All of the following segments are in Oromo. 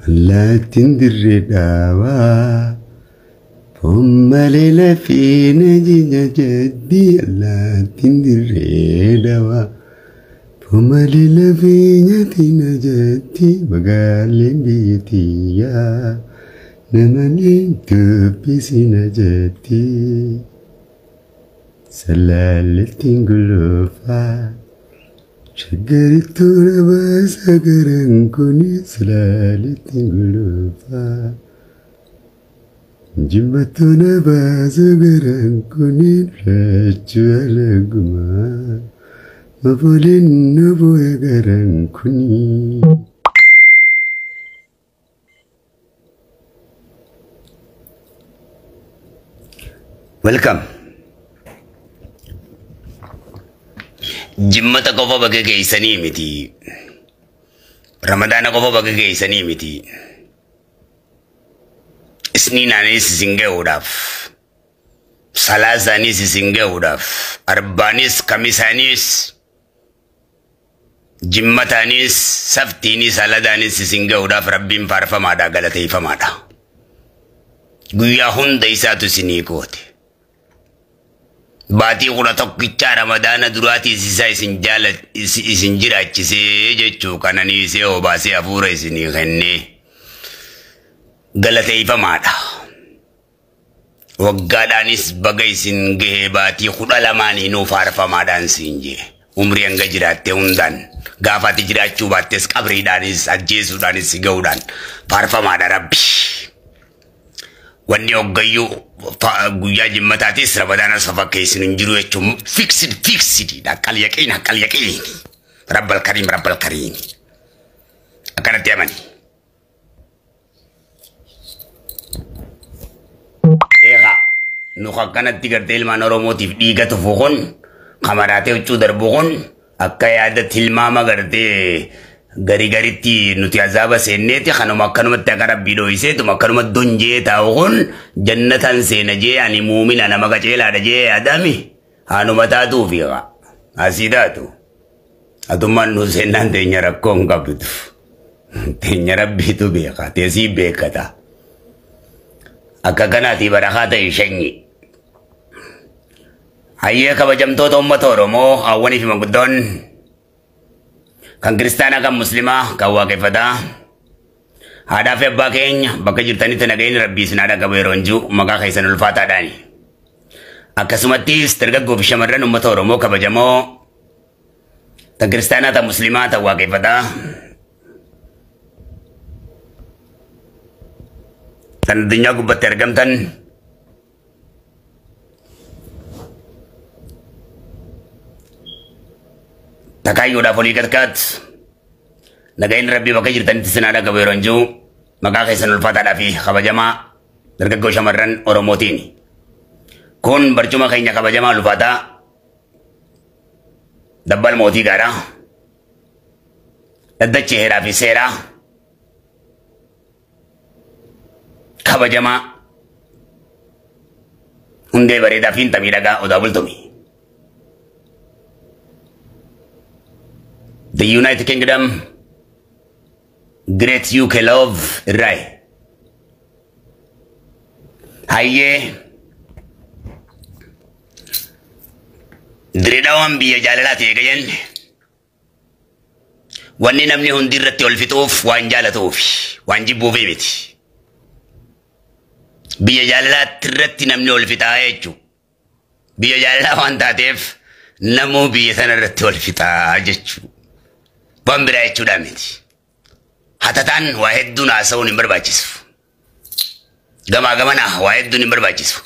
Allaattiin dirree dhaabaa foon malee lafee na jajjaddi. Allaattiin dirree dhaabaa foon malee lafee nyaati na jatti. Magaaleen biyya tiyyaa namalee dubbisi na jatti. Salaalettiin gulufaa. Shaggarituu na baasa garaan kuni, salaaleettiin gulufaa. Jimmattuu na baasa garaan kuni, lachuu alagumaa. Mafooliin nu bu'e garaan kuni. Welcome. Jimmata qofa bakka geessanii miti. Ramadaana qofa bakka geessanii miti. Isniinaanis isin ga'uudhaaf. Salaasaanis isin ga'uudhaaf. Arbaanis, kamisaanis, jimmataanis, saftiinis, aladaanis isin ga'uudhaaf Rabbiin faarfamaadha, galateeffamaadha. Guyyaa hunda isaatu isinii goote. Baatii 11 Ramadaana duraatiis isaa isin jiraachisee jechuu kananiisee obaasee hafuura isinii kennee galateeffamaadha. Waggaadhaanis baga isin gahee baatii 12iinuu faarfamaadhaan siin jee. Umrii hanga jiraatte hundaan, gaafa ati jiraachuu baattes qabriidhaanis ajjeesuudhaanis si ga'uudhaan faarfamaadha Rabbi. Wanni hoggayyuu guyyaa jimmataatis Ramadaanas fakkeessinu hin jiru jechuun fixed fixed haqqal yaqiin haqqal yaqiin rabbal kariim rabbal kariim akkanatti amani. Eegaa nu akkanatti gartee ilmaan Oromootiif dhiiga tufu kun, kamaraatee huccuu darbu kun, akka yaada tilmaama gartee gari garitti nuti azaaba seenneeti kanuma akkanumatti akka Rabbii dho'iseetuma akkanuma donjee taa'u kun jannatan seena jee, ani muumina nama qaceelaadha jee yaadami haanuma taatuufi asii taatu. Atummaan nu seennaan teenya rakkoo hin qabdu. Teenya Rabbiitu beeka, teessii beekata. Akka kanaati barakaa ta'e shanyi. Hayyee, kabajamtoota uummata Oromoo, hawwanii fi manguddoon, kan kiristaanaa, kan muslimaa, kan waaqeffataa, haadhaa fi abbaa keenya bakka jirtanitti nageenyi Rabbii isin haadha qabu yeroo hin jiru maqaa keessan ulfaataadhaani. Akkasumattis dargaggoo fi shamarran uummata Oromoo kabajamoo, tan kiristaanaa, tan muslimaa, tan waaqeffataa, tan addunyaa gubbatti argamtan, takaayyoodhaaf olii katkaat, nageenyi Rabbii bakka jirtanitti isin haadha qabu yeroo hin jiru maqaa keessan ulfaataadhaa fi kabajamaa dargaggoo shamarran Oromootiin. Kun barcuma keenya kabajamaa ulfaataa dabbal mootii gaaraa dhaddachi heeraa fi seeraa kabajamaa hundee bareedaa fi miidhagaa Odaa Bultumi. The United Kingdom, Great UK Love irraa. Hayyee, Direedhaawwan biyya jaalalaa ta'e jenne, wanni namni hundi irratti ol fixuuf waan jaalatuuf, waan jibbuufi miti. Biyya jaalalaatti irratti namni ol fixaa jechuudha. Biyya jaalalaa waan taateef namuu biyya sana irratti ol fixaa jechuudha. Waan biraa jechuudha miti. Hatataan waa hedduun haasa'uun hin barbaachisu. Gamaa gamana waa hedduun hin barbaachisu.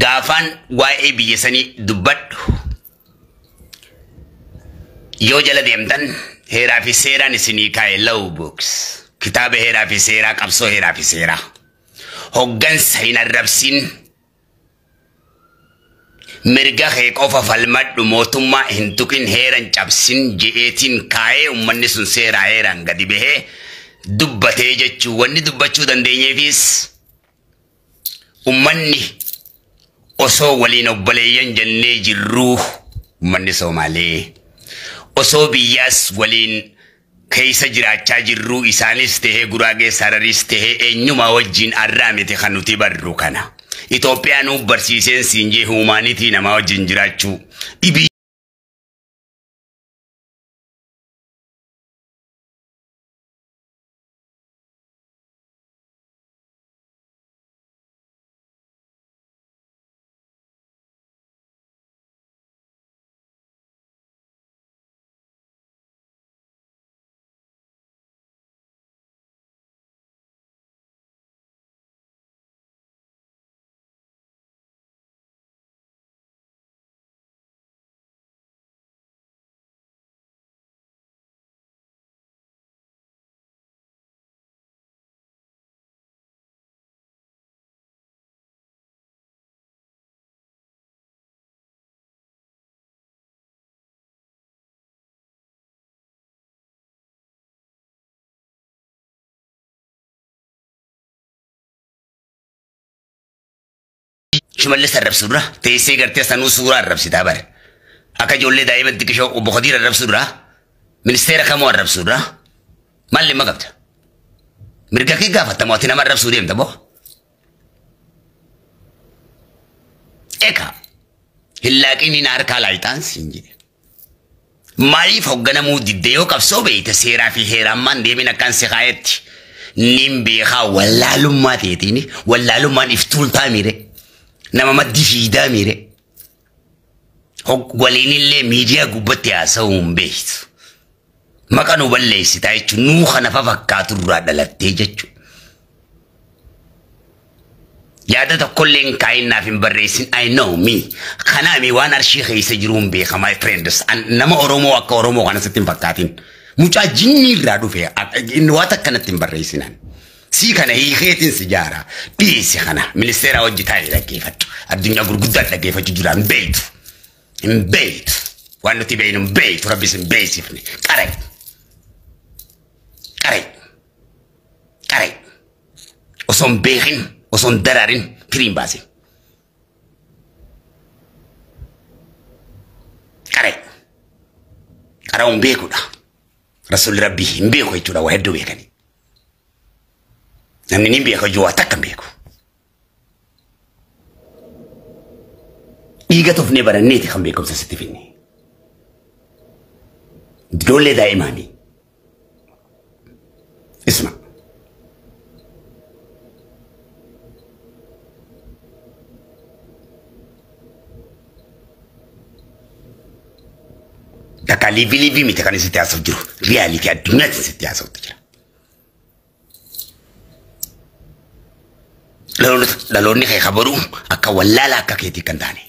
Gaafaan waa'ee biyya sanii dubbadhu, yoo jala deemtan heeraa fi seeraan isinii kaa'e, law books, kitaaba heeraa fi seeraa, qabsoo heeraa fi seeraa, hoggansa hin arrabsin, mirga kee qofa falmadhu, mootummaa hin tuqin, heeran cabsin je'eetiin kaa'ee, ummanni sun seeraa heeraan gadi bahee dubbatee jechuu. Wanni dubbachuu dandeenyeefis ummanni osoo waliin obboleeyyan jennee jirruu, ummanni Somaalee osoo biyyaas waliin Keessa jiraachaa jirru isaanis tahee Guraagee Hararis tahee eenyumaa wajjin arraa miti kan nuti barru kana. Itoophiyaa nuuf barsiiseen siin jee humaanitii namaa wajjin jiraachuu. Dhibii Shimallis arrabsuu dura teessee gartee sanuu suuraa arrabsitaa bare. Akka ijoollee daa'ima xiqqishoo obbo Khadiir arrabsuu dura ministeera kamoo arrabsuu dura maal dhimma qabda? Mirga kee gaafatamu ati nama arrabsuu deemta boo? Eka hin laaqin hin harkaa laayitaan siin jedhe. Maaliif hoogganamuu didde yoo qabsoo beeyte seeraa fi heerammaan deemin akkan si kaayetti nin beekaa wallaalummaa teetiin wallaalummaan iftuultaa miire. Nama maddi fiidaa miire. Waliinillee miidiyaa gubbatti haasa'uu hin beektu. Maqa nu balleessitaa jechuun nuu kana fa fakkaatu irraa dhalattee jechuudha. Yaada tokkollee hin kaa'in naaf hin barreessin I know me. Kanaami waan arshii keessa jiru hin beeka my friends. Nama Oromoo akka Oromoo kana sitti hin fakkaatin. Mucaa jinni irraa dhufe inni waan akkanatti hin barreessinan. Sii kana hiikeetiin si jaara. Dhiisi kana ministeera hojii taa'ee dhaggeeffadhu. Addunyaa gurguddaa dhaggeeffachuu jira hin beektu. Hin beektu. Waan nuti beeknu hin beektu. Rabbis hin beeksifne. Qaray. Qaray. Qaray. Osoo hin beekin, osoo hin daraarin firii hin baasin. Qaray. Qara'uun beekuudha. Rasuulli Rabbii hin beeku jechuudha waa hedduu beekanii. Namni ni beeku iyyuu waa takka hin beeku. Dhiiga tufnee baranneeti kan beekumsa sitti finne. Ijoollee daa'imaanii. Isma. Takka liivii liivii miti kan sitti haasa'u jiru. Riyaalitii addunyaatti sitti haasa'utti jira. Dhaloonni kee kabaruu akka wallaala akka keetii kan taane.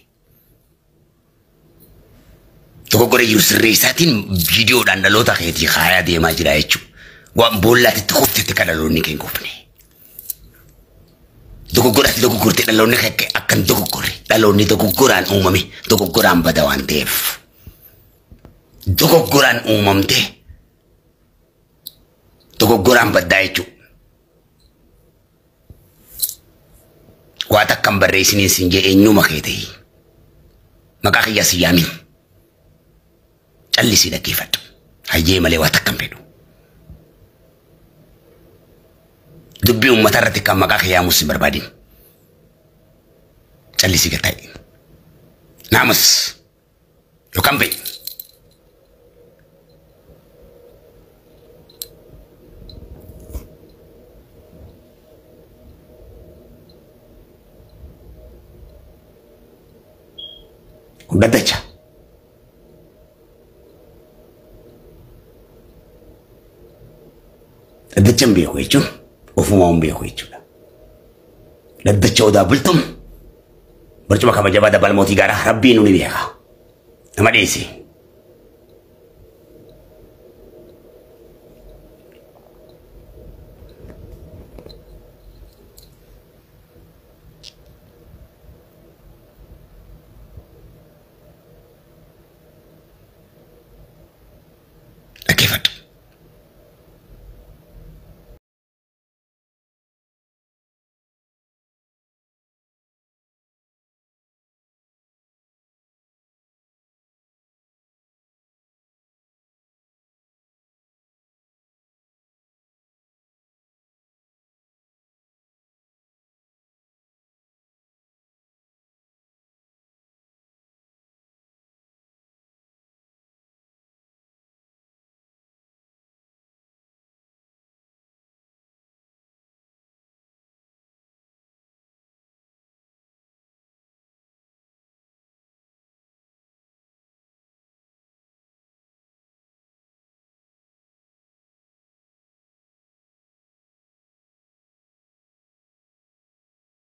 Dogoggora jiru sirreessaatiin viidiyoodhaan dhaloota keetii kaayaa deemaa jira jechuudha. Waan boollaatti kuftetti kan dhaloonni kee hin kufne. Dogoggoratti dogoggorte dhaloonni kee akka hin dogoggorre dhaloonni dogoggoraan uumame dogoggoraan bada waan ta'eef. Dogoggoraan uumamte dogoggoraan baddaa jechuudha. Waa takka hin barreessiniin siin jee eenyuma kee ta'e. Maqaa kiyyaa si yaamin. Callisii dhaggeeffadhu. Hayyee malee waa takka hin fedhu. Dubbii uummata irratti kan maqaa kee yaamus hin barbaadin. Callisii gad taa'i. Naamus yookaan ba'i. Kun daddacha. Daddacha hin beeku jechuun ofumaa hin beeku jechuudha. Daddacha odaa bultum barcuma kabajabaa dabal mootii gaaraa rabbiin ni beeka. Nama dhiisi. Dhaggeeffadhu.